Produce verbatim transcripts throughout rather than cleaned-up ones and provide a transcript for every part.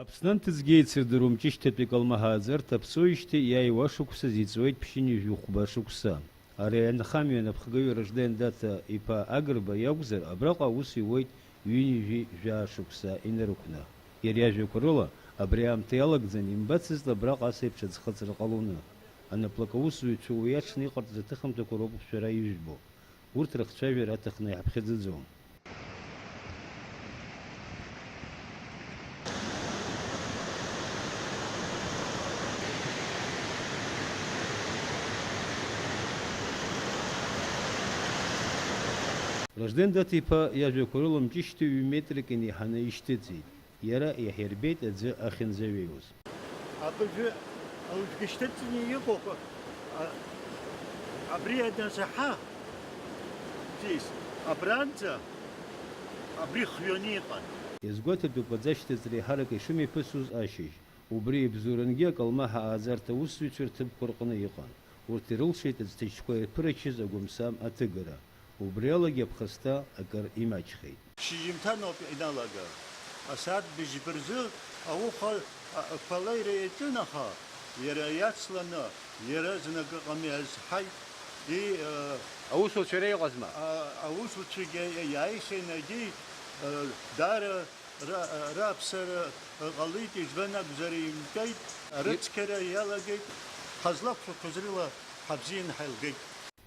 Аԥсны анҭыҵгьы еицырдыруам ҷышьҭатәи акалмаҳа ааӡарҭа аԥҵәоижьҭеи иааиуа ашықәсаз иҵуеит ԥшьынҩажәи хәба шықәса. Ари анхамҩа анапхгаҩы Ражден Даҭа иԥа Агрба иакәзар, абраҟа аус иуеит ҩынҩажәи жәаа шықәса инарықәны. Иара иажәақәа рыла, абри аамҭа иалагӡан имбацызт абраҟа ас еиԥш аӡхыҵра ҟалоны. Анаплакы аусзуҩцәа уи аҽны иҟарҵаз аҭыхымҭақәа роуп шәара ижәбо. Урҭ рыхцәажәара аҭахны иаҳԥхьаӡаӡом. Ражден Даҭа-иԥа иажәақәа рыла мҷышьҭа ҩ метрак инеиҳаны ишьҭыҵит. Иара иаҳирбеит аӡы ахьынӡаҩеиуаз. Абыржәы аҩгьы шьҭыҵны иҟоуп, а, абри ианазаҳа, ӡиас, абранӡа абри хҩаны иҟан. Иазгәаҭатәуп аӡы ашьҭыҵра еиҳарак ишымҩаԥысуаз ашьыжь. Убри ибзоурангьы акалмаҳа ааӡарҭа аусзуҩцәа рҭыԥқәа рҟны иҟан. Урҭ ирылшеит аӡҭачқәа ирԥырачыз агәамсам аҭыгара. Убри алагьы аԥхасҭа акыр имаҷхеит. Шьыжьымҭаноуп иналага. Асааҭ быжьба рзы ауха, а, ақәа алеира иаҿын, аха иара иацланы, иара знапы ҟами азҳаит. И, а, Аусуцәа иара иҟазма? А, аусуцәагьы иааихьан, егьи, а, даара ра-, раԥсара ҟалеит, избан акәзар, имтәеит, арыцқьара иалагеит, ҳазлақәшәақәаз рыла ҳабзианы ҳаилгеит.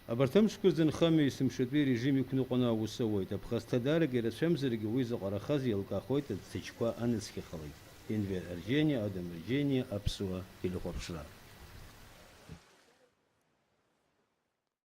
Абарҭ амшқәа рзы анхамҩа есымшатәи арежим иқәныҟәаны аус ауеит. Аԥхасҭа даарак ирацәамзаргьы уи заҟарахаз еилкаахоит аӡҭачқәа аныцхьахалак. Енвер Арџьениа, Адам Арџьениа, Аԥсуа телехәаԥшра.